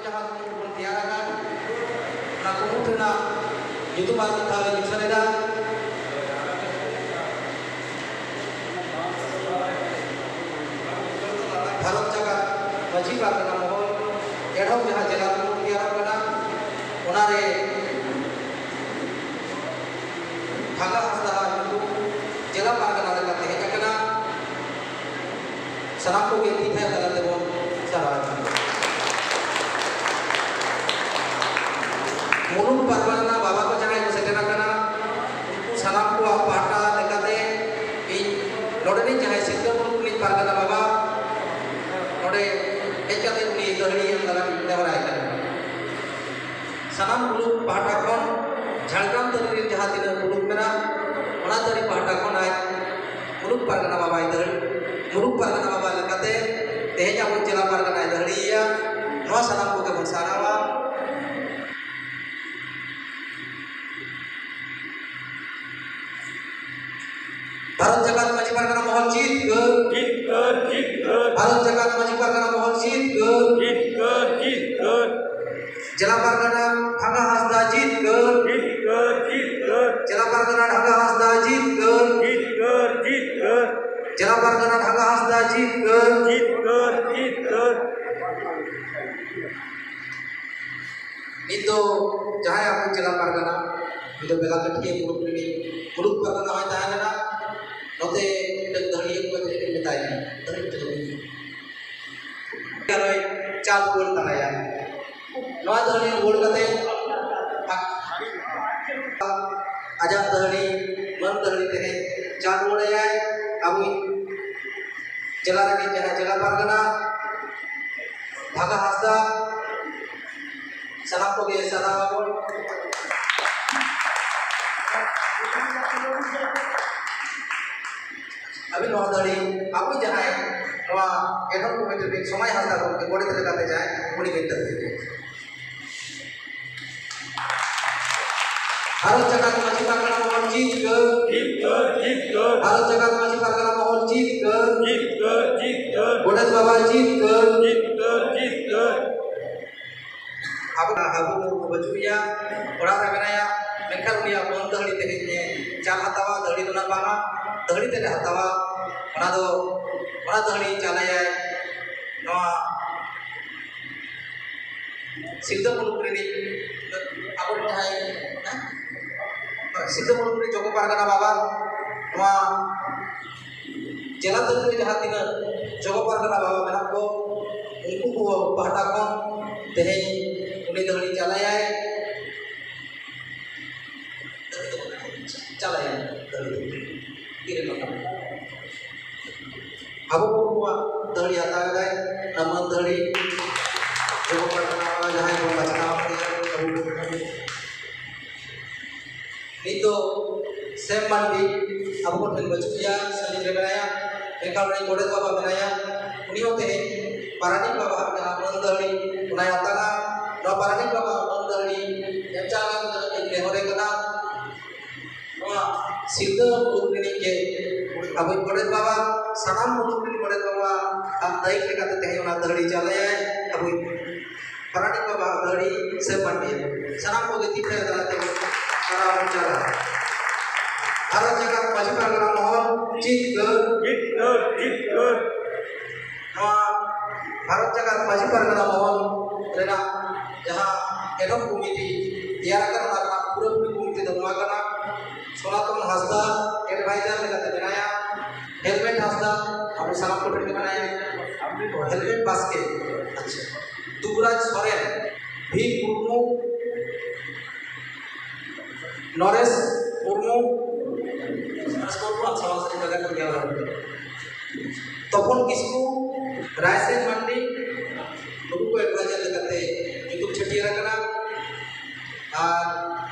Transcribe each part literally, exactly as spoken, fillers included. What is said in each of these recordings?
ᱡᱟᱦᱟᱸ ᱠᱩᱢᱩᱴ ᱵᱚᱱ ᱛᱮᱭᱟᱨ ᱟᱠᱟᱫ, ᱚᱱᱟ ᱠᱩᱢᱩᱴ ᱨᱮᱱᱟᱜ ᱧᱩᱛᱩᱢ ᱟᱨ ᱢᱤᱫ ᱫᱷᱟᱣ ᱞᱮ ᱩᱪᱷᱟᱹᱱ ᱮᱫᱟ᱾ ᱵᱷᱟᱨᱚᱛ ᱡᱟᱠᱟᱛ ᱢᱟᱹᱡᱷᱤ ᱯᱟᱨᱜᱟᱱᱟ ᱢᱚᱦᱚᱞ ᱮᱰᱦᱚᱠ ᱡᱟᱦᱟᱸ ᱡᱮᱞᱟ ᱠᱩᱢᱩᱴ ᱛᱮᱭᱟᱨᱚᱜ ᱠᱟᱱᱟ, ᱚᱱᱟᱨᱮ ᱵᱷᱟᱜᱟ ᱦᱟᱸᱥᱫᱟ ᱧᱩᱛᱩᱢ ᱡᱮᱞᱟ ᱯᱟᱨᱜᱟᱱᱟ ᱞᱮᱠᱟᱛᱮ ᱦᱮᱡ ᱟᱠᱟᱱᱟ᱾ ᱥᱟᱱᱟᱢ ᱠᱚᱜᱮ ᱛᱤ ᱛᱷᱟᱭᱚ ᱛᱟᱞᱟ ᱛᱮᱵᱚᱱ ᱥᱟᱨᱦᱟᱣ ᱮᱫᱟ᱾ ᱢᱩᱞᱩᱠ ᱯᱟᱨᱜᱟᱱᱟ ᱵᱟᱵᱟ ᱠᱚ ᱡᱟᱦᱟᱸᱭ ᱠᱚ ᱥᱮᱴᱮᱨ ᱟᱠᱟᱱᱟ, ᱩᱱᱠᱩ ᱥᱟᱱᱟᱢ ᱠᱚᱣᱟᱜ ᱯᱟᱦᱴᱟ ᱞᱮᱠᱟᱛᱮ ᱤᱧ ᱱᱚᱰᱮᱱᱤᱡ ᱡᱟᱦᱟᱸᱭ ᱥᱤᱞᱫᱟᱹ ᱢᱩᱞᱩᱠ ᱨᱤᱱᱤᱡ ᱯᱟᱨᱜᱟᱱᱟ ᱵᱟᱵᱟ ᱱᱚᱰᱮ ᱦᱮᱡ ᱠᱟᱛᱮ ᱩᱱᱤ ᱫᱟᱹᱦᱲᱤ ᱮᱢ ᱞᱟᱹᱜᱤᱫ ᱤᱧ ᱱᱮᱦᱚᱨᱟᱭ ᱠᱟᱱᱟ᱾ ᱥᱟᱱᱟᱢ ᱢᱩᱞᱩᱠ ᱯᱟᱦᱴᱟ ᱠᱷᱚᱱ ᱡᱷᱟᱲᱜᱨᱟᱢ ᱛᱟᱹᱨᱤ ᱨᱮ ᱡᱟᱦᱟᱸ ᱛᱤᱱᱟᱹᱜ ᱢᱩᱞᱩᱠ ᱢᱮᱱᱟᱜ, ᱚᱱᱟ ᱛᱟᱹᱨᱤ ᱯᱟᱦᱴᱟ ᱠᱷᱚᱱ ᱟᱡ ᱢᱩᱞᱩᱠ ᱯᱟᱨᱜᱟᱱᱟ ᱵᱟᱵᱟᱭ ᱫᱟᱹᱲ, ᱢᱩᱞᱩᱠ ᱯᱟᱨᱜᱟᱱᱟ ᱵᱟᱵᱟ ᱞᱮᱠᱟᱛᱮ ᱛᱮᱦᱮᱧ ᱟᱵᱚ ᱡᱮᱞᱟ ᱯᱟᱨᱜᱟᱱᱟᱭ ᱫᱟᱹᱲᱤᱭᱮᱭᱟ᱾ ᱱᱚᱣᱟ ᱥᱟᱱᱟᱢ ᱠᱚᱜᱮ ᱵᱚᱱ ᱥᱟᱨᱦᱟᱣᱟ᱾ ᱵᱷᱟᱨᱚᱛ ᱡᱟᱠᱟᱛ ᱢᱟᱹᱡᱷᱤ ᱯᱟᱨᱜᱟᱱᱟ ᱢᱚᱦᱚᱞ ᱡᱤᱛᱠᱟᱹᱨ᱾ ᱡᱤᱛᱠᱟᱹᱨ, ᱡᱤᱛᱠᱟᱹᱨ᱾ ᱵᱷᱟᱨᱚᱛ ᱡᱟᱠᱟᱛ ᱢᱟᱹᱡᱷᱤ ᱯᱟᱨᱜᱟᱱᱟ ᱢᱚᱦᱚᱞ ᱡᱤᱛᱠᱟᱹᱨ᱾ ᱡᱤᱛᱠᱟᱹᱨ, ᱡᱤᱛᱠᱟᱹᱨ᱾ ᱡᱮᱞᱟ ᱯᱟᱨᱜᱟᱱᱟ ᱵᱷᱟᱜᱟ ᱦᱟᱸᱥᱫᱟ ᱡᱤᱛᱠᱟᱹᱨ᱾ ᱡᱤᱛᱠᱟᱹᱨ, ᱡᱤᱛᱠᱟᱹᱨ᱾ ᱡᱮᱞᱟ ᱯᱟᱨᱜᱟᱱᱟ ᱰᱷᱟᱜᱟ ᱦᱟᱸᱥᱫᱟ ᱡᱤᱛᱠᱟᱹᱨ᱾ ᱡᱤᱛᱠᱟᱹᱨ, ᱡᱤᱛᱠᱟᱹᱨ᱾ ᱡᱮᱞᱟ ᱯᱟᱨᱜᱟᱱᱟ ᱰᱷᱟᱜᱟ ᱦᱟᱸᱥᱫᱟ ᱡᱤᱛᱠᱟᱹᱨ᱾ ᱡᱤᱛᱠᱟᱹᱨ, ᱡᱤᱛᱠᱟᱹᱨ᱾ ᱱᱤᱛ ᱫᱚ ᱡᱟᱦᱟᱸᱭ ᱟᱵᱚ ᱡᱮᱞᱟ ᱯᱟᱨᱜᱟᱱᱟ, ᱩᱱᱤ ᱫᱚ ᱵᱮᱞᱟ ᱠᱟᱹᱴᱷᱤᱭᱟᱹ ᱢᱩᱞᱩᱠ ᱨᱤᱱᱤᱡ ᱢᱩᱞᱩᱠ ᱯᱟᱨᱜᱟᱱᱟ ᱦᱚᱸᱭ ᱛᱟᱦᱮᱸ ᱞᱮᱱᱟ᱾ ᱱᱚᱛᱮ ᱢᱤᱫᱴᱟᱝ ᱫᱟᱹᱦᱲᱤᱭᱟᱹ ᱠᱚ ᱪᱮᱫ ᱮ ᱢᱮᱛᱟᱭ ᱠᱟᱱᱟ, ᱫᱟᱹᱦᱲᱤ ᱛᱮ ᱟᱨᱚᱭ ᱪᱟᱞ ᱨᱩᱣᱟᱹᱲ ᱛᱟᱨᱟᱭᱟ᱾ ᱱᱚᱣᱟ ᱫᱟᱹᱦᱲᱤ ᱨᱩᱣᱟᱹᱲ ᱠᱟᱛᱮ ᱟᱡᱟᱜ ᱫᱟᱹᱦᱲᱤ, ᱢᱟᱹᱱ ᱫᱟᱹᱦᱲᱤ ᱛᱮᱦᱮᱧ ᱪᱟᱞ ᱨᱩᱣᱟᱹᱲ ᱟᱭᱟᱭ᱾ ᱟᱵᱚᱭᱤᱡ ᱡᱮᱞᱟ ᱨᱮᱱᱤᱡ ᱡᱟᱦᱟᱸᱭ ᱡᱮᱞᱟ ᱯᱟᱨᱜᱟᱱᱟ ᱵᱷᱟᱜᱟ ᱦᱟᱸᱥᱫᱟ, ᱥᱟᱱᱟᱢ ᱠᱚᱜᱮ ᱥᱟᱨᱦᱟᱣ ᱟᱵᱚᱱ᱾ ᱟᱹᱵᱤᱱ ᱱᱚᱣᱟ ᱫᱟᱹᱦᱲᱤ ᱟᱵᱚ ᱡᱟᱦᱟᱸᱭ ᱱᱚᱣᱟ ᱮᱰᱦᱚᱠ ᱠᱚᱢᱤᱴᱤ ᱨᱤᱱ ᱥᱚᱢᱟᱭ ᱦᱟᱸᱥᱫᱟ ᱜᱚᱢᱠᱮ ᱜᱚᱰᱮᱛ ᱞᱮᱠᱟᱛᱮ ᱡᱟᱦᱟᱸᱭ ᱩᱱᱤ ᱵᱤᱱ ᱫᱟᱹᱦᱲᱤ ᱠᱮᱫᱮᱭᱟ᱾ ᱵᱷᱟᱨᱚᱛ ᱡᱟᱠᱟᱛ ᱢᱟᱹᱡᱷᱤ ᱯᱟᱨᱜᱟᱱᱟ ᱢᱚᱦᱚᱞ ᱡᱤᱛᱠᱟᱹᱨ᱾ ᱡᱤᱛᱠᱟᱹᱨ, ᱡᱤᱛᱠᱟᱹᱨ᱾ ᱵᱷᱟᱨᱚᱛ ᱡᱟᱠᱟᱛ ᱢᱟᱹᱡᱷᱤ ᱯᱟᱨᱜᱟᱱᱟ ᱢᱚᱦᱚᱞ ᱡᱤᱛᱠᱟᱹᱨ᱾ ᱡᱤᱛᱠᱟᱹᱨ, ᱡᱤᱛᱠᱟᱹᱨ᱾ ᱜᱚᱰᱮᱛ ᱵᱟᱵᱟ ᱡᱤᱛᱠᱟᱹᱨ᱾ ᱡᱤᱛᱠᱟᱹᱨ, ᱡᱤᱛᱠᱟᱹᱨ᱾ ᱟᱵᱚ ᱦᱟᱹᱵᱩ ᱢᱩᱨᱢᱩ ᱵᱟᱹᱪᱩᱜ ᱮᱭᱟ, ᱚᱲᱟᱜ ᱨᱮ ᱢᱮᱱᱟᱭᱟ, ᱢᱮᱱᱠᱷᱟᱱ ᱩᱱᱤᱭᱟᱜ ᱢᱟᱹᱱ ᱫᱟᱹᱦᱲᱤ ᱛᱮᱦᱮᱧ ᱪᱟᱞ ᱦᱟᱛᱟᱣᱟ, ᱫᱟᱹᱦᱲᱤ ᱫᱚ ᱱᱟᱜ ᱵᱟᱝᱟ, ᱫᱟᱹᱦᱲᱤ ᱛᱮᱞᱮ ᱦᱟᱛᱟᱣᱟ᱾ ᱚᱱᱟ ᱫᱚ, ᱚᱱᱟ ᱫᱟᱹᱦᱲᱤ ᱪᱟᱞᱟᱭᱟᱭ ᱱᱚᱣᱟ ᱥᱤᱞᱫᱟᱹ ᱢᱩᱞᱩᱠ ᱨᱤᱱᱤᱡ ᱟᱵᱚᱨᱮᱱ ᱡᱟᱦᱟᱸᱭ, ᱦᱮᱸ? ᱥᱤᱞᱫᱟᱹ ᱢᱩᱞᱩᱠ ᱨᱤᱱᱤᱡ ᱡᱚᱜᱚ ᱯᱟᱨᱜᱟᱱᱟ ᱵᱟᱵᱟ, ᱱᱚᱣᱟ ᱡᱮᱞᱟ ᱛᱟᱹᱨᱤ ᱨᱮ ᱡᱟᱦᱟᱸ ᱛᱤᱱᱟᱹᱜ ᱡᱚᱜᱚ ᱯᱟᱨᱜᱟᱱᱟ ᱵᱟᱵᱟ ᱢᱮᱱᱟᱜ ᱠᱚ, ᱩᱱᱠᱩ ᱠᱚ ᱯᱟᱦᱴᱟ ᱠᱷᱚᱱ ᱛᱮᱦᱮᱧ ᱩᱱᱤ ᱫᱟᱹᱦᱲᱤ ᱪᱟᱞᱟᱭᱟᱭ, ᱪᱟᱞᱟᱭᱟᱭ ᱫᱟᱹᱦᱲᱤ ᱛᱤᱨᱮ ᱞᱟᱜᱟᱣ᱾ ᱟᱵᱚ ᱠᱚᱣᱟᱜ ᱫᱟᱹᱦᱲᱤ ᱦᱟᱛᱟᱣ ᱮᱫᱟᱭ, ᱱᱟᱢᱟᱱ ᱫᱟᱹᱦᱲᱤ ᱡᱚᱜᱚ ᱯᱟᱨᱜᱟᱱᱟ ᱵᱟᱵᱟ ᱡᱟᱦᱟᱸᱭ ᱵᱚᱱ ᱵᱟᱪᱷᱱᱟᱣ ᱠᱮᱫᱮᱭᱟ, ᱟᱵᱚ ᱱᱤᱛ ᱫᱚ ᱥᱮᱢ ᱢᱟᱱᱰᱤ ᱟᱵᱚ ᱠᱚ ᱴᱷᱮᱱ ᱵᱟᱹᱪᱩᱜ ᱮᱭᱟ, ᱥᱟᱺᱜᱤᱧ ᱨᱮ ᱢᱮᱱᱟᱭᱟ, ᱢᱮᱱᱠᱷᱟᱱ ᱩᱱᱤ ᱜᱚᱰᱮᱛ ᱵᱟᱵᱟ ᱢᱮᱱᱟᱭᱟ, ᱩᱱᱤ ᱦᱚᱸ ᱛᱮᱦᱮᱧ ᱯᱟᱨᱟᱱᱤᱠ ᱵᱟᱵᱟ ᱟᱜ ᱡᱟᱦᱟᱸ ᱢᱟᱹᱱ ᱫᱟᱹᱦᱲᱤ ᱚᱱᱟᱭ ᱟᱛᱟᱝᱟ᱾ ᱱᱚᱣᱟ ᱯᱟᱨᱟᱱᱤᱠ ᱵᱟᱵᱟ ᱟᱜ ᱢᱟᱹᱱ ᱫᱟᱹᱦᱲᱤ ᱮᱢ ᱪᱟᱞ ᱞᱟᱹᱜᱤᱫ ᱤᱧ ᱱᱮᱦᱚᱨᱮ ᱠᱟᱱᱟ᱾ ᱱᱚᱣᱟ ᱥᱤᱞᱫᱟᱹ ᱢᱩᱞᱩᱠ ᱨᱤᱱᱤᱡ ᱜᱮ ᱟᱵᱚᱭᱤᱡ ᱜᱚᱰᱮᱛ ᱵᱟᱵᱟ, ᱥᱟᱱᱟᱢ ᱢᱩᱞᱩᱠ ᱨᱤᱱᱤᱡ ᱜᱚᱰᱮᱛ ᱵᱟᱵᱟ ᱟᱨ ᱫᱟᱹᱭᱤᱠ ᱞᱮᱠᱟᱛᱮ ᱛᱮᱦᱮᱧ ᱚᱱᱟ ᱫᱟᱹᱦᱲᱤ ᱪᱟᱞᱟᱭᱟᱭ ᱟᱵᱚᱭᱤᱡ ᱯᱟᱨᱟᱱᱤᱠ ᱵᱟᱵᱟ ᱫᱟᱹᱦᱲᱤ ᱥᱮ ᱯᱟᱹᱴᱤᱭᱟᱹ᱾ ᱥᱟᱱᱟᱢ ᱠᱚᱜᱮ ᱛᱤ ᱛᱷᱟᱭᱚ ᱫᱟᱨᱟᱭ ᱛᱮ ᱥᱟᱨᱦᱟᱣ ᱵᱚᱱ ᱪᱟᱞᱟ᱾ ᱵᱷᱟᱨᱚᱛ ᱡᱟᱠᱟᱛ ᱢᱟᱹᱡᱷᱤ ᱯᱟᱨᱜᱟᱱᱟ ᱢᱚᱦᱚᱞ ᱡᱤᱛᱠᱟᱹᱨ᱾ ᱡᱤᱛᱠᱟᱹᱨ, ᱡᱤᱛᱠᱟᱹᱨ᱾ ᱱᱚᱣᱟ ᱵᱷᱟᱨᱚᱛ ᱡᱟᱠᱟᱛ ᱢᱟᱹᱡᱷᱤ ᱯᱟᱨᱜᱟᱱᱟ ᱢᱚᱦᱚᱞ ᱨᱮᱱᱟᱜ ᱡᱟᱦᱟᱸ ad hoc committee ᱛᱮᱭᱟᱨ ᱟᱠᱟᱱᱟ, ᱚᱱᱟ ᱨᱮᱱᱟᱜ ᱯᱩᱨᱟᱹᱯᱩᱨᱤ committee ᱫᱚ ᱱᱚᱣᱟ ᱠᱟᱱᱟ᱾ ᱥᱚᱱᱟᱛᱚᱱ ᱦᱟᱸᱥᱫᱟ advisor ᱞᱮᱠᱟᱛᱮ ᱢᱮᱱᱟᱭᱟ, ᱦᱮᱞᱢᱮᱴ ᱦᱟᱸᱥᱫᱟ ᱟᱵᱚ ᱥᱟᱱᱟᱢ ᱠᱚᱴᱷᱮᱱ ᱜᱮ ᱢᱮᱱᱟᱭᱟ, ᱦᱮᱞᱢᱮᱴ ᱵᱟᱥᱠᱮ, ᱟᱪᱪᱷᱟ, ᱫᱩᱵᱨᱟᱡᱽ ᱥᱚᱨᱮᱱ, ᱵᱷᱤᱢ ᱢᱩᱨᱢᱩ, ᱱᱚᱨᱮᱥ ᱢᱩᱨᱢᱩ, ᱱᱚᱨᱮᱥ ᱢᱩᱨᱢᱩᱣᱟᱜ ᱥᱟᱶ ᱥᱟᱶ ᱡᱟᱭᱜᱟ ᱠᱚ ᱧᱮᱞ ᱫᱟᱲᱮᱭᱟᱜᱼᱟ᱾ ᱛᱚᱯᱚᱱ ᱠᱤᱥᱠᱩ, ᱨᱟᱭᱥᱮᱱ ᱢᱟᱱᱰᱤ, ᱱᱩᱠᱩ ᱠᱚ advisor ᱞᱮᱠᱟᱛᱮ ᱧᱩᱛᱩᱢ ᱪᱷᱟᱹᱴᱭᱟᱹᱨ ᱟᱠᱟᱱᱟ᱾ ᱟᱨ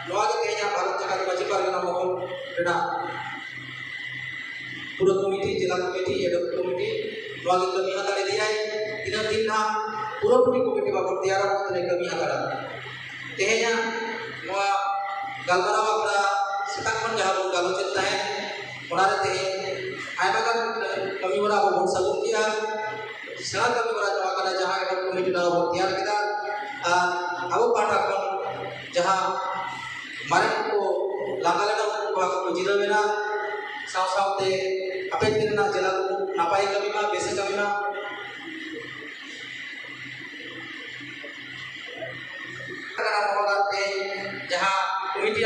ᱱᱚᱣᱟ ᱜᱮ ᱛᱮᱦᱮᱧᱟᱜ ᱵᱷᱟᱨᱚᱛ ᱡᱟᱠᱟᱛ ᱢᱟᱹᱡᱷᱤ ᱯᱟᱨᱜᱟᱱᱟ ᱢᱚᱦᱚᱞ ᱨᱮᱱᱟᱜ ᱯᱩᱨᱟᱹ committee, ᱡᱮᱞᱟ committee, ad hoc committee, ᱱᱚᱣᱟ ᱜᱮ ᱠᱟᱹᱢᱤ ᱦᱟᱛᱟᱲ ᱤᱫᱤᱭᱟᱭ᱾ ᱛᱤᱱᱟᱹᱜ ᱫᱤᱱ ᱱᱟᱦᱟᱜ ᱯᱩᱨᱟᱹᱯᱩᱨᱤ committee ᱵᱟᱵᱚᱱ ᱛᱮᱭᱟᱨᱟ, ᱩᱱᱟᱹᱜ ᱫᱤᱱ ᱮ ᱠᱟᱹᱢᱤ ᱦᱟᱛᱟᱲᱟ᱾ ᱛᱮᱦᱮᱧᱟᱜ ᱱᱚᱣᱟ ᱜᱟᱞᱢᱟᱨᱟᱣ ᱟᱠᱷᱲᱟ ᱥᱮᱛᱟᱜ ᱠᱷᱚᱱ ᱡᱟᱦᱟᱸ ᱵᱚᱱ ᱜᱟᱞᱚᱪᱮᱫ ᱛᱟᱦᱮᱸᱫ, ᱚᱱᱟᱨᱮ ᱛᱮᱦᱮᱧ ᱟᱭᱢᱟ ᱜᱟᱱ ᱠᱟᱹᱢᱤ ᱦᱚᱨᱟ ᱟᱵᱚ ᱵᱚᱱ ᱥᱟᱹᱜᱩᱱ ᱠᱮᱜᱼᱟ᱾ ᱥᱮᱬᱟ ᱠᱟᱹᱢᱤ ᱦᱚᱨᱟ ᱱᱚᱣᱟ ᱠᱟᱱᱟ, ᱡᱟᱦᱟᱸ ad hoc committee ᱱᱚᱣᱟ ᱵᱚᱱ ᱛᱮᱭᱟᱨ ᱠᱮᱫᱟ᱾ ᱟᱨ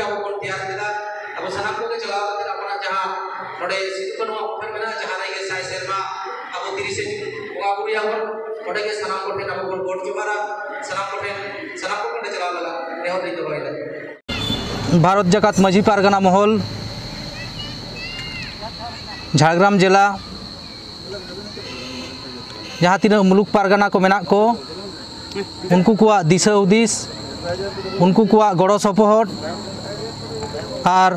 ᱟᱵᱚ ᱵᱚᱱ ᱛᱮᱭᱟᱨ ᱠᱮᱫᱟ᱾ ᱟᱵᱚ ᱥᱟᱱᱟᱢ ᱠᱚᱜᱮ ᱪᱟᱞᱟᱣ ᱠᱟᱛᱮ ᱟᱵᱚᱱᱟᱜ ᱡᱟᱦᱟᱸ ᱱᱚᱰᱮ ᱥᱤᱫᱩ ᱠᱟᱹᱱᱦᱩ ᱟᱜ ᱢᱩᱴᱷᱟᱹᱱ ᱢᱮᱱᱟᱜᱼᱟ, ᱡᱟᱦᱟᱸ ᱨᱮᱜᱮ ᱥᱟᱭ ᱥᱮᱨᱢᱟ ᱟᱵᱚ ᱛᱤᱨᱤᱥᱮ ᱡᱩᱱ ᱵᱚᱸᱜᱟ ᱵᱩᱨᱩᱭᱟᱵᱚᱱ, ᱚᱸᱰᱮ ᱜᱮ ᱥᱟᱱᱟᱢ ᱠᱚᱴᱷᱮᱱ ᱟᱵᱚ ᱵᱚᱱ ᱜᱚᱰ ᱡᱚᱦᱟᱨᱟ᱾ ᱥᱟᱱᱟᱢ ᱠᱚᱴᱷᱮᱱ, ᱥᱟᱱᱟᱢ ᱠᱚ ᱚᱸᱰᱮ ᱪᱟᱞᱟᱣ ᱞᱟᱜᱟᱜ ᱱᱮᱦᱚᱨ ᱞᱤᱧ ᱫᱚᱦᱚᱭᱮᱫᱟ᱾ ᱵᱷᱟᱨᱚᱛ ᱡᱟᱠᱟᱛ ᱢᱟᱹᱡᱷᱤ ᱯᱟᱨᱜᱟᱱᱟ ᱢᱚᱦᱚᱞ, ᱡᱷᱟᱲᱜᱨᱟᱢ ᱡᱮᱞᱟ, ᱡᱟᱦᱟᱸ ᱛᱤᱱᱟᱹᱜ ᱢᱩᱞᱩᱠ ᱯᱟᱨᱜᱟᱱᱟ ᱠᱚ ᱢᱮᱱᱟᱜ ᱠᱚ, ᱩᱱᱠᱩ ᱠᱚᱣᱟᱜ ᱫᱤᱥᱟᱹ ᱦᱩᱫᱤᱥ, ᱩᱱᱠᱩ ᱠᱚᱣᱟᱜ ᱜᱚᱲᱚ ᱥᱚᱯᱚᱦᱚᱫ ᱟᱨ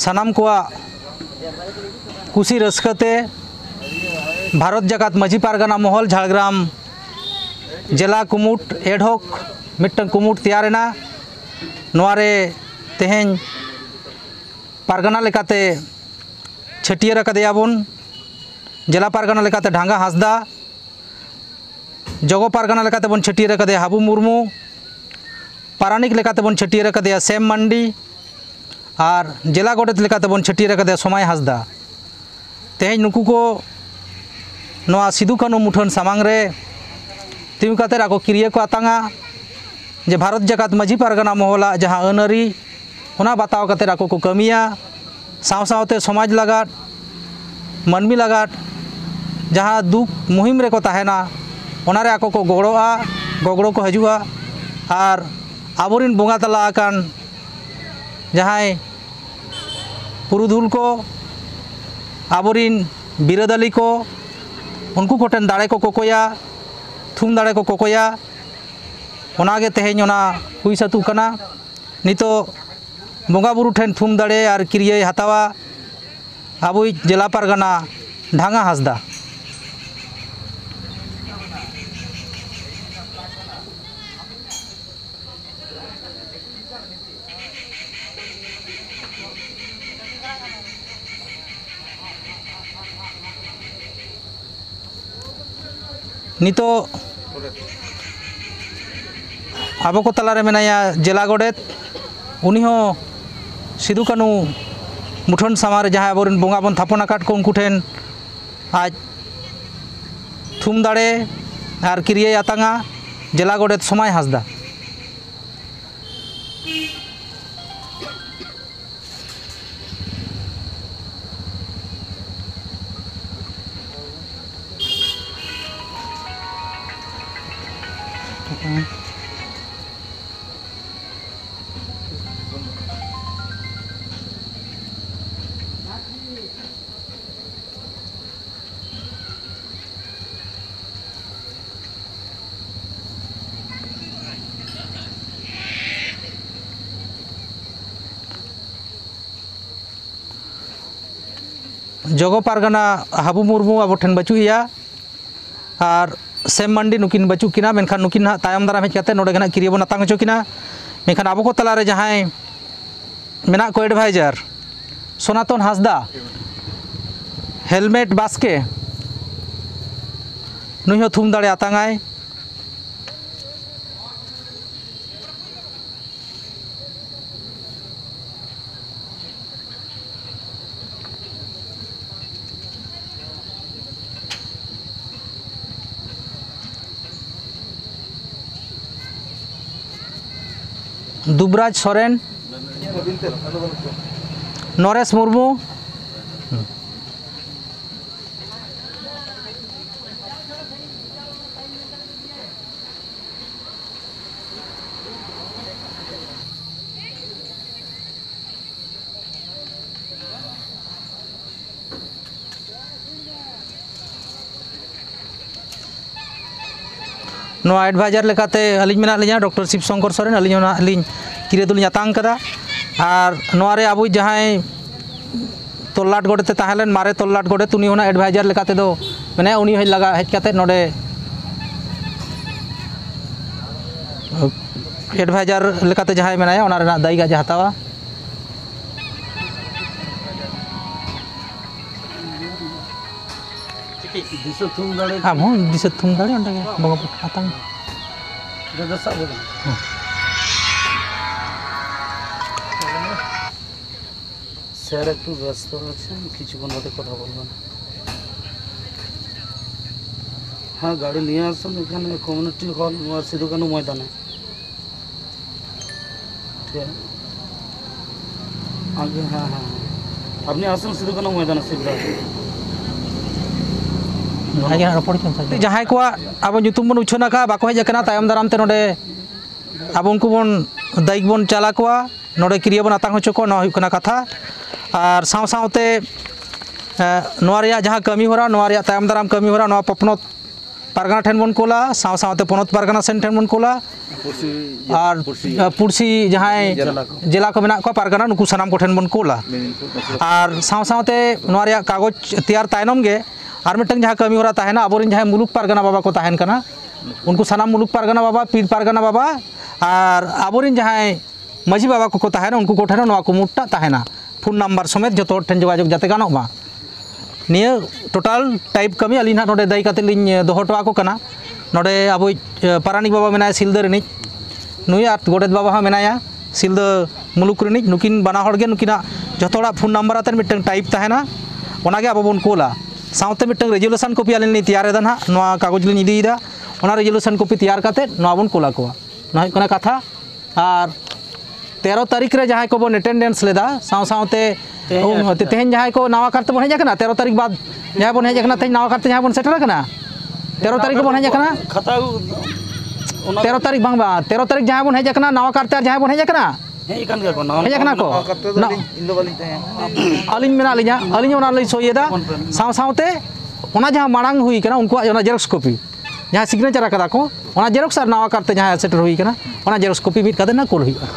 ᱥᱟᱱᱟᱢ ᱠᱚᱣᱟᱜ ᱠᱩᱥᱤ ᱨᱟᱹᱥᱠᱟᱹ ᱛᱮ ᱵᱷᱟᱨᱚᱛ ᱡᱟᱠᱟᱛ ᱢᱟᱹᱡᱷᱤ ᱯᱟᱨᱜᱟᱱᱟ ᱢᱚᱦᱚᱞ ᱡᱷᱟᱲᱜᱨᱟᱢ ᱡᱮᱞᱟ ᱠᱩᱢᱩᱴ ad hoc ᱢᱤᱫᱴᱟᱝ ᱠᱩᱢᱩᱴ ᱛᱮᱭᱟᱨ ᱮᱱᱟ᱾ ᱱᱚᱣᱟ ᱨᱮ ᱛᱮᱦᱮᱧ ᱯᱟᱨᱜᱟᱱᱟ ᱞᱮᱠᱟᱛᱮ ᱪᱷᱟᱹᱴᱭᱟᱹᱨ ᱟᱠᱟᱫᱮᱭᱟ ᱵᱚᱱ ᱡᱮᱞᱟ ᱯᱟᱨᱜᱟᱱᱟ ᱞᱮᱠᱟᱛᱮ ᱰᱷᱟᱸᱜᱟ ᱦᱟᱸᱥᱫᱟ, ᱡᱚᱜᱚ ᱯᱟᱨᱜᱟᱱᱟ ᱞᱮᱠᱟᱛᱮ ᱵᱚᱱ ᱪᱷᱟᱹᱴᱭᱟᱹᱨ ᱟᱠᱟᱫᱮᱭᱟ ᱦᱟᱵᱩ ᱢᱩᱨᱢᱩ, ᱯᱟᱨᱟᱱᱤᱠ ᱞᱮᱠᱟᱛᱮ ᱵᱚᱱ ᱪᱷᱟᱹᱴᱭᱟᱹᱨ ᱟᱠᱟᱫᱮᱭᱟ ᱥᱮᱢ ᱢᱟᱱᱰᱤ, ᱟᱨ ᱡᱮᱞᱟ ᱜᱚᱰᱮᱛ ᱞᱮᱠᱟᱛᱮ ᱵᱚᱱ ᱪᱷᱟᱹᱴᱭᱟᱹᱨ ᱟᱠᱟᱫᱮᱭᱟ ᱥᱚᱢᱟᱭ ᱦᱟᱸᱥᱫᱟ᱾ ᱛᱮᱦᱮᱧ ᱱᱩᱠᱩ ᱠᱚ ᱱᱚᱣᱟ ᱥᱤᱫᱩ ᱠᱟᱹᱱᱦᱩ ᱢᱩᱴᱷᱟᱹᱱ ᱥᱟᱢᱟᱝ ᱨᱮ ᱛᱤᱸᱜᱩ ᱠᱟᱛᱮ ᱟᱠᱚ ᱠᱤᱨᱭᱟᱹ ᱠᱚ ᱟᱛᱟᱝᱟ ᱡᱮ ᱵᱷᱟᱨᱚᱛ ᱡᱟᱠᱟᱛ ᱢᱟᱹᱡᱷᱤ ᱯᱟᱨᱜᱟᱱᱟ ᱢᱚᱦᱚᱞᱟᱜ ᱡᱟᱦᱟᱸ ᱟᱹᱱ ᱟᱹᱨᱤ, ᱚᱱᱟ ᱵᱟᱛᱟᱣ ᱠᱟᱛᱮ ᱟᱠᱚ ᱠᱚ ᱠᱟᱹᱢᱤᱭᱟ᱾ ᱥᱟᱶ ᱥᱟᱶᱛᱮ ᱥᱚᱢᱟᱡᱽ ᱞᱟᱜᱟᱫ, ᱢᱟᱹᱱᱢᱤ ᱞᱟᱜᱟᱫ ᱡᱟᱦᱟᱸ ᱫᱩᱠ ᱢᱩᱦᱤᱢ ᱨᱮᱠᱚ ᱛᱟᱦᱮᱱᱟ, ᱚᱱᱟᱨᱮ ᱟᱠᱚ ᱠᱚ ᱜᱚᱲᱚᱜᱼᱟ, ᱜᱚᱜᱲᱚ ᱠᱚ ᱦᱤᱡᱩᱜᱼᱟ᱾ ᱟᱨ ᱟᱵᱚᱨᱤᱱ ᱵᱚᱸᱜᱟ ᱛᱟᱞᱟ ᱟᱠᱟᱱ ᱡᱟᱦᱟᱸᱭ ᱯᱩᱨᱩᱫᱷᱩᱞ ᱠᱚ, ᱟᱵᱚᱨᱤᱱ ᱵᱤᱨᱟᱹᱫᱟᱹᱞᱤ ᱠᱚ, ᱩᱱᱠᱩ ᱠᱚᱴᱷᱮᱱ ᱫᱟᱲᱮ ᱠᱚ ᱠᱚᱠᱚᱭᱟ, ᱛᱷᱩᱢ ᱫᱟᱲᱮ ᱠᱚ ᱠᱚᱠᱚᱭᱟ᱾ ᱚᱱᱟᱜᱮ ᱛᱮᱦᱮᱧ ᱚᱱᱟ ᱦᱩᱭ ᱥᱟᱹᱛᱩᱜ ᱠᱟᱱᱟ᱾ ᱱᱤᱛᱚᱜ ᱵᱚᱸᱜᱟ ᱵᱩᱨᱩ ᱴᱷᱮᱱ ᱛᱷᱩᱢ ᱫᱟᱲᱮ ᱟᱨ ᱠᱤᱨᱭᱟᱹᱭ ᱦᱟᱛᱟᱣᱟ ᱟᱵᱚᱭᱤᱡ ᱡᱮᱞᱟ ᱯᱟᱨᱜᱟᱱᱟ ᱰᱷᱟᱸᱜᱟ ᱦᱟᱸᱥᱫᱟ᱾ ᱱᱤᱛᱚᱜ ᱟᱵᱚ ᱠᱚ ᱛᱟᱞᱟᱨᱮ ᱢᱮᱱᱟᱭᱟ ᱡᱮᱞᱟ ᱜᱚᱰᱮᱛ, ᱩᱱᱤ ᱦᱚᱸ ᱥᱤᱫᱩ ᱠᱟᱹᱱᱦᱩ ᱢᱩᱴᱷᱟᱹᱱ ᱥᱟᱢᱟᱝ ᱨᱮ ᱡᱟᱦᱟᱸᱭ ᱟᱵᱚᱨᱮᱱ ᱵᱚᱸᱜᱟ ᱵᱚᱱ ᱛᱷᱟᱯᱚᱱ ᱟᱠᱟᱫ ᱠᱚ, ᱩᱱᱠᱩ ᱴᱷᱮᱱ ᱟᱡ ᱛᱷᱩᱢ ᱫᱟᱲᱮ ᱟᱨ ᱠᱤᱨᱭᱟᱹᱭ ᱟᱛᱟᱝᱟ ᱡᱮᱞᱟ ᱜᱚᱰᱮᱛ ᱥᱚᱢᱟᱭ ᱦᱟᱸᱥᱫᱟ᱾ ᱡᱚᱜᱚ ᱯᱟᱨᱜᱟᱱᱟ ᱦᱟᱹᱵᱩ ᱢᱩᱨᱢᱩ ᱟᱵᱚ ᱴᱷᱮᱱ ᱵᱟᱹᱪᱩᱜ ᱮᱭᱟ, ᱟᱨ ᱥᱮᱢ ᱢᱟᱱᱰᱤ ᱱᱩᱠᱤᱱ ᱵᱟᱹᱪᱩᱜ ᱠᱤᱱᱟ, ᱢᱮᱱᱠᱷᱟᱱ ᱱᱩᱠᱤᱱ ᱱᱟᱦᱟᱜ ᱛᱟᱭᱚᱢ ᱫᱟᱨᱟᱢ ᱦᱮᱡ ᱠᱟᱛᱮ ᱱᱚᱰᱮ ᱜᱮ ᱱᱟᱦᱟᱜ ᱠᱤᱨᱭᱟᱹ ᱵᱚᱱ ᱟᱛᱟᱝ ᱦᱚᱪᱚ ᱠᱤᱱᱟ᱾ ᱢᱮᱱᱠᱷᱟᱱ ᱟᱵᱚ ᱠᱚ ᱛᱟᱞᱟᱨᱮ ᱡᱟᱦᱟᱸᱭ ᱢᱮᱱᱟᱜ ᱠᱚ ᱮᱰᱵᱷᱟᱭᱡᱟᱨ, ᱥᱳᱱᱟᱛᱚᱱ ᱦᱟᱸᱥᱫᱟ, ᱦᱮᱞᱢᱮᱴ ᱵᱟᱥᱠᱮ, ᱱᱩᱭ ᱦᱚᱸ ᱛᱷᱩᱢ ᱫᱟᱲᱮ ᱟᱛᱟᱝᱟᱭ᱾ ᱫᱩᱵᱽᱨᱟᱡᱽ ᱥᱚᱨᱮᱱ, ᱱᱚᱨᱮᱥ ᱢᱩᱨᱢᱩ᱾ ᱱᱚᱣᱟ ᱮᱰᱵᱷᱟᱭᱡᱟᱨ ᱞᱮᱠᱟᱛᱮ ᱟᱹᱞᱤᱧ ᱢᱮᱱᱟᱜ ᱞᱤᱧᱟ, ᱰᱚᱠᱴᱚᱨ ᱥᱤᱵ ᱥᱚᱝᱠᱚᱨ ᱥᱚᱨᱮᱱ, ᱟᱹᱞᱤᱧ ᱦᱚᱸ ᱱᱟᱦᱟᱜ ᱞᱤᱧ ᱠᱤᱨᱟᱹ ᱫᱚᱞᱤᱧ ᱟᱛᱟᱝ ᱠᱟᱫᱟ᱾ ᱟᱨ ᱱᱚᱣᱟ ᱨᱮ ᱟᱵᱚᱭᱤᱡ ᱡᱟᱦᱟᱸᱭ ᱛᱚᱞᱞᱟᱴ ᱜᱚᱰᱮᱛ ᱮ ᱛᱟᱦᱮᱸ ᱞᱮᱱ, ᱢᱟᱨᱮ ᱛᱚᱞᱞᱟᱴ ᱜᱚᱰᱮᱛ, ᱩᱱᱤ ᱦᱚᱸ ᱱᱟᱦᱟᱜ ᱮᱰᱵᱷᱟᱭᱡᱟᱨ ᱞᱮᱠᱟᱛᱮ ᱫᱚ ᱢᱮᱱᱟᱭᱟ, ᱩᱱᱤ ᱦᱚᱸ ᱞᱟᱜᱟ ᱦᱮᱡ ᱠᱟᱛᱮ ᱱᱚᱰᱮ ᱮᱰᱵᱷᱟᱭᱡᱟᱨ ᱞᱮᱠᱟᱛᱮ ᱡᱟᱦᱟᱸᱭ ᱢᱮᱱᱟᱭᱟ, ᱚᱱᱟ ᱨᱮᱱᱟᱜ ᱫᱟᱭᱤᱠ ᱟᱡ ᱮ ᱦᱟᱛᱟᱣᱟ᱾ ᱫᱤᱥᱟᱹ ᱛᱷᱩᱢ ᱫᱟᱲᱮ᱾ ᱟᱢ ᱦᱚᱸ ᱫᱤᱥᱟᱹ ᱛᱷᱩᱢ ᱫᱟᱲᱮ, ᱚᱸᱰᱮ ᱜᱮ ᱵᱚᱸᱜᱟ ᱵᱩᱨᱩ ᱟᱛᱟᱝ᱾ ᱫᱟᱫᱟ ᱥᱟᱵ ᱠᱟᱫᱟᱢ? ᱦᱮᱸ᱾ স্যার একটু ব্যস্ত আছেন, কিছুক্ষণ বাদে কথা বলবেন। হ্যাঁ, গাড়ি নিয়ে আসুন এখানে কমিউনিটি হল সিধু কানু ময়দানে। ঠিক আছে। আগে, হ্যাঁ, হ্যাঁ, হ্যাঁ। আপনি আসুন সিধু কানু ময়দানে শীঘ্র। ᱟᱜᱮ ᱦᱟᱸᱜ ᱨᱚᱯᱚᱲ ᱦᱚᱪᱚᱭ ᱢᱮ᱾ ᱡᱟᱦᱟᱸᱭ ᱠᱚᱣᱟᱜ ᱟᱵᱚ ᱧᱩᱛᱩᱢ ᱵᱚᱱ ᱩᱪᱷᱟᱹᱱ ᱟᱠᱟᱫᱼᱟ, ᱵᱟᱠᱚ ᱦᱮᱡ ᱟᱠᱟᱱᱟ, ᱛᱟᱭᱚᱢ ᱫᱟᱨᱟᱢ ᱛᱮ ᱱᱚᱰᱮ ᱟᱵᱚ ᱩᱱᱠᱩ ᱵᱚᱱ ᱫᱟᱭᱤᱠ ᱵᱚᱱ ᱪᱟᱞ ᱟᱠᱚᱣᱟ, ᱱᱚᱰᱮ ᱠᱤᱨᱭᱟᱹ ᱵᱚᱱ ᱟᱛᱟᱝ ᱦᱚᱪᱚ ᱠᱚᱣᱟ, ᱱᱚᱣᱟ ᱦᱩᱭᱩᱜ ᱠᱟᱱᱟ ᱠᱟᱛᱷᱟ᱾ ᱟᱨ ᱥᱟᱶ ᱥᱟᱶᱛᱮ, ᱮ, ᱱᱚᱣᱟ ᱨᱮᱭᱟᱜ ᱡᱟᱦᱟᱸ ᱠᱟᱹᱢᱤ ᱦᱚᱨᱟ, ᱱᱚᱣᱟ ᱨᱮᱭᱟᱜ ᱛᱟᱭᱚᱢ ᱫᱟᱨᱟᱢ ᱠᱟᱹᱢᱤ ᱦᱚᱨᱟ, ᱱᱚᱣᱟ ᱯᱚᱱᱚᱛ ᱯᱟᱨᱜᱟᱱᱟ ᱴᱷᱮᱱ ᱵᱚᱱ ᱠᱳᱞᱟ, ᱥᱟᱶ ᱥᱟᱶᱛᱮ ᱯᱚᱱᱚᱛ ᱯᱟᱨᱜᱟᱱᱟ ᱥᱮᱱ ᱴᱷᱮᱱ ᱵᱚᱱ ᱠᱳᱞᱟ᱾ ᱯᱩᱲᱥᱤ ᱟᱨ ᱯᱩᱲᱥᱤ ᱟᱨ ᱯᱩᱲᱥᱤ ᱡᱟᱦᱟᱸᱭ ᱡᱮᱞᱟ ᱠᱚ᱾ ᱡᱮᱞᱟ ᱠᱚ ᱢᱮᱱᱟᱜ ᱠᱚᱣᱟ ᱯᱟᱨᱜᱟᱱᱟ, ᱱᱩᱠᱩ ᱥᱟᱱᱟᱢ ᱠᱚᱴᱷᱮᱱ ᱵᱚᱱ ᱠᱳᱞᱟ᱾ ᱢᱮᱫᱽᱱᱤᱯᱩᱨ ᱵᱟᱸᱠᱩᱲᱟ᱾ ᱟᱨ ᱥᱟᱶ ᱥᱟᱶᱛᱮ ᱱᱚᱣᱟ ᱨᱮᱭᱟᱜ ᱠᱟᱜᱚᱡᱽ ᱛᱮᱭᱟᱨ ᱛᱟᱭᱱᱚᱢ ᱜᱮ ᱟᱨ ᱢᱤᱫᱴᱟᱝ ᱡᱟᱦᱟᱸ ᱠᱟᱹᱢᱤ ᱦᱚᱨᱟ ᱛᱟᱦᱮᱱᱟ, ᱟᱵᱚᱨᱮᱱ ᱡᱟᱦᱟᱸᱭ ᱢᱩᱞᱩᱠ ᱯᱟᱨᱜᱟᱱᱟ ᱵᱟᱵᱟ ᱠᱚ ᱛᱟᱦᱮᱱ ᱠᱟᱱᱟ, ᱩᱱᱠᱩ ᱥᱟᱱᱟᱢ ᱢᱩᱞᱩᱠ ᱯᱟᱨᱜᱟᱱᱟ ᱵᱟᱵᱟ, ᱯᱤᱲ ᱯᱟᱨᱜᱟᱱᱟ ᱵᱟᱵᱟ ᱟᱨ ᱟᱵᱚᱨᱮᱱ ᱡᱟᱦᱟᱸᱭ ᱢᱟᱹᱡᱷᱤ ᱵᱟᱵᱟ ᱠᱚᱠᱚ ᱛᱟᱦᱮᱱᱟ, ᱩᱱᱠᱩ ᱠᱚᱴᱷᱮᱱ ᱦᱚᱸ ᱱᱚᱣᱟ ᱠᱩᱢᱩᱴᱴᱟᱜ ᱛᱟᱦᱮᱱᱟ, ᱯᱷᱳᱱ ᱱᱟᱢᱵᱟᱨ ᱥᱚᱢᱮᱛ ᱡᱚᱛᱚ ᱦᱚᱲ ᱴᱷᱮᱱ ᱡᱳᱜᱟᱡᱳᱜᱽ ᱡᱟᱛᱮ ᱜᱟᱱᱚᱜ ᱢᱟ᱾ ᱱᱤᱭᱟᱹ ᱴᱳᱴᱟᱞ ᱴᱟᱭᱤᱯ ᱠᱟᱹᱢᱤ ᱟᱹᱞᱤᱧ ᱱᱟᱦᱟᱜ ᱱᱚᱰᱮ ᱫᱟᱹᱭ ᱠᱟᱛᱮᱫ ᱞᱤᱧ ᱫᱚᱦᱚ ᱦᱚᱴᱚ ᱟᱠᱚ ᱠᱟᱱᱟ᱾ ᱱᱚᱰᱮ ᱟᱵᱚᱭᱤᱡ, ᱮ, ᱯᱟᱨᱟᱱᱤᱠ ᱵᱟᱵᱟ ᱢᱮᱱᱟᱭᱟ ᱥᱤᱞᱫᱟᱹ ᱨᱤᱱᱤᱡ, ᱱᱩᱭ ᱟᱨ ᱜᱚᱰᱮᱛ ᱵᱟᱵᱟ ᱦᱚᱸ ᱢᱮᱱᱟᱭᱟ ᱥᱤᱞᱫᱟᱹ ᱢᱩᱞᱩᱠ ᱨᱤᱱᱤᱡ᱾ ᱱᱩᱠᱤᱱ ᱵᱟᱱᱟ ᱦᱚᱲ ᱜᱮ, ᱱᱩᱠᱤᱱᱟᱜ ᱡᱚᱛᱚ ᱦᱚᱲᱟᱜ ᱯᱷᱳᱱ ᱱᱟᱢᱵᱟᱨ ᱟᱛᱮᱫ ᱢᱤᱫᱴᱟᱝ ᱴᱟᱭᱤᱯ ᱛᱟᱦᱮᱱᱟ, ᱚᱱᱟᱜᱮ ᱟᱵᱚ ᱵᱚᱱ ᱠᱳᱞᱟ᱾ ᱥᱟᱶᱛᱮ ᱢᱤᱫᱴᱟᱝ ᱨᱮᱡᱩᱞᱮᱥᱚᱱ ᱠᱚᱯᱤ ᱟᱹᱞᱤᱧ ᱞᱤᱧ ᱛᱮᱭᱟᱨ ᱮᱫᱟ ᱱᱟᱦᱟᱜ, ᱱᱚᱣᱟ ᱠᱟᱜᱚᱡᱽ ᱞᱤᱧ ᱤᱫᱤᱭᱮᱫᱟ, ᱚᱱᱟ ᱨᱮᱡᱩᱞᱮᱥᱚᱱ ᱠᱚᱯᱤ ᱛᱮᱭᱟᱨ ᱠᱟᱛᱮᱫ ᱱᱚᱣᱟ ᱵᱚᱱ ᱠᱳᱞ ᱟᱠᱚᱣᱟ᱾ ᱱᱚᱣᱟ ᱦᱩᱭᱩᱜ ᱠᱟᱱᱟ ᱠᱟᱛᱷᱟ᱾ ᱟᱨ ᱛᱮᱨᱚ ᱛᱟᱹᱨᱤᱠᱷ ᱨᱮ ᱡᱟᱦᱟᱸᱭ ᱠᱚᱵᱚᱱ ᱮᱴᱮᱱᱰᱮᱱᱥ ᱞᱮᱫᱟ, ᱥᱟᱶ ᱥᱟᱶᱛᱮ ᱛᱮᱦᱮᱧ ᱩᱢ, ᱟᱨ ᱛᱮᱦᱮᱧ ᱡᱟᱦᱟᱸᱭ ᱠᱚ ᱱᱟᱣᱟ ᱠᱟᱨᱛᱮ ᱵᱚᱱ ᱦᱮᱡ ᱟᱠᱟᱱᱟ, ᱛᱮᱨᱚ ᱛᱟᱹᱨᱤᱠᱷ ᱵᱟᱫ ᱡᱟᱦᱟᱸᱭ ᱵᱚᱱ ᱦᱮᱡ ᱟᱠᱟᱱᱟ, ᱛᱮᱦᱮᱧ ᱱᱟᱣᱟ ᱠᱟᱨᱛᱮ ᱡᱟᱦᱟᱸᱭ ᱵᱚᱱ ᱥᱮᱴᱮᱨ ᱟᱠᱟᱱᱟ, ᱛᱮᱨᱚ ᱛᱟᱹᱨᱤᱠᱷ ᱵᱚᱱ ᱦᱮᱡ ᱟᱠᱟᱱᱟ᱾ ᱠᱷᱟᱛᱟ ᱚᱱᱟ ᱛᱮᱨᱚ ᱛᱟᱹᱨᱤᱠᱷ ᱵᱟᱝ, ᱵᱟᱝ, ᱛᱮᱨᱚ ᱛᱟᱹᱨᱤᱠᱷ ᱡᱟᱦᱟᱸᱭ ᱵᱚᱱ ᱦᱮᱡ ᱟᱠᱟᱱᱟ, ᱱᱟᱣᱟ ᱠᱟᱨᱛᱮ ᱟᱨ ᱡᱟᱦᱟᱸᱭ ᱵᱚᱱ ᱦᱮᱡ ᱟᱠᱟᱱᱟ, ᱦᱮᱡ ᱟᱠᱟᱱ ᱜᱮᱭᱟ ᱠᱚ, ᱱᱟᱣᱟ ᱦᱮᱡ ᱟᱠᱟᱱᱟ ᱠᱚ᱾ ᱱᱟᱣᱟ ᱠᱟᱨᱛᱮ ᱫᱚ ᱱᱟ- ᱟᱹᱞᱤᱧ, ᱤᱧ ᱫᱚ ᱵᱟᱹᱞᱤᱧ ᱛᱟᱦᱮᱸ ᱠᱟᱱᱟ᱾ ᱟᱹᱞᱤᱧ ᱚᱱᱟ ᱞᱤᱧ ᱥᱳᱭ ᱮᱫᱟ᱾ ᱥᱟᱶ ᱥᱟᱶᱛᱮ ᱚᱱᱟ ᱡᱟᱦᱟᱸ ᱢᱟᱲᱟᱝ ᱦᱩᱭ ᱠᱟᱱᱟ, ᱩᱱᱠᱩᱣᱟᱜ ᱚᱱᱟ ᱡᱮᱨᱚᱠᱥ ᱠᱚᱯᱤ, ᱡᱟᱦᱟᱸ ᱥᱤᱜᱽᱱᱮᱪᱟᱨ ᱟᱠᱟᱫᱟ ᱠᱚ, ᱚᱱᱟ ᱡᱮᱨᱚᱠᱥ ᱟᱨ ᱱᱟᱣᱟ ᱠᱟᱨᱛᱮ ᱡᱟᱦᱟᱸ ᱥᱮᱴᱮᱨ ᱦᱩᱭ ᱠᱟᱱᱟ, ᱚᱱᱟ ᱡᱮᱨᱚᱠᱥ ᱠᱚᱯᱤ ᱢᱤᱫ ᱠᱟᱛᱮ ᱱᱟᱜ ᱠᱳᱞ ᱦᱩᱭᱩᱜᱼᱟ᱾